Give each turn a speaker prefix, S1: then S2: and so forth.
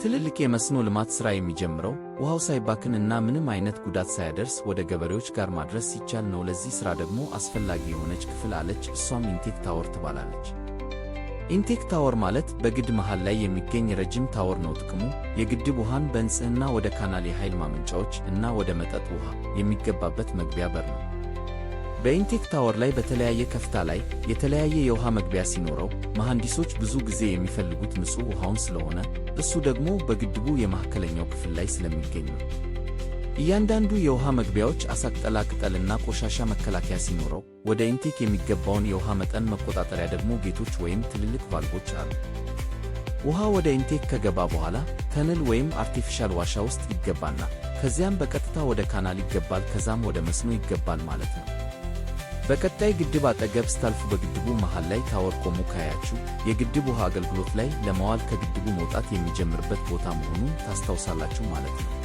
S1: ትልልቅ የመስኖ ልማት ሥራ የሚጀምረው ውሃው ሳይባክን እና ምንም አይነት ጉዳት ሳያደርስ ወደ ገበሬዎች ጋር ማድረስ ሲቻል ነው። ለዚህ ሥራ ደግሞ አስፈላጊ የሆነች ክፍል አለች። እሷም intake tower ትባላለች። Intake tower ማለት በግድብ መሃል ላይ የሚገኝ ረጅም tower ነው። ጥቅሙ የግድብ ውሃን በንጽህና ወደ canal፣ የኃይል ማመንጫዎች እና ወደ መጠጥ ውሃ የሚገባበት መግቢያ በር ነው። በ intake tower ላይ በተለያየ ከፍታ ላይ የተለያየ የውሃ መግቢያ ሲኖረው፣ መሐንዲሶች ብዙ ጊዜ የሚፈልጉት ንጹህ ውሃውን ስለሆነ እሱ ደግሞ በግድቡ የመካከለኛው ክፍል ላይ ስለሚገኝ ነው። እያንዳንዱ የውሃ መግቢያዎች አሳ፣ ቅጠላ ቅጠልና ቆሻሻ መከላከያ ሲኖረው፣ ወደ intake የሚገባውን የውሃ መጠን መቆጣጠሪያ ደግሞ gate ኦች ወይም ትልልቅ ቫልቮች አሉ። ውሃ ወደ intake ከገባ በኋላ tunnel ወይም artificial ዋሻ ውስጥ ይገባና ከዚያም በቀጥታ ወደ canal ይገባል። ከዛም ወደ መስኖ ይገባል ማለት ነው። በቀጣይ ግድብ አጠገብ ስታልፉ በግድቡ መሃል ላይ tower ቆሞ ካያችሁ የግድብ ውሃ አገልግሎት ላይ ለማዋል ከግድቡ መውጣት የሚጀምርበት ቦታ መሆኑን ታስታውሳላችሁ ማለት ነው።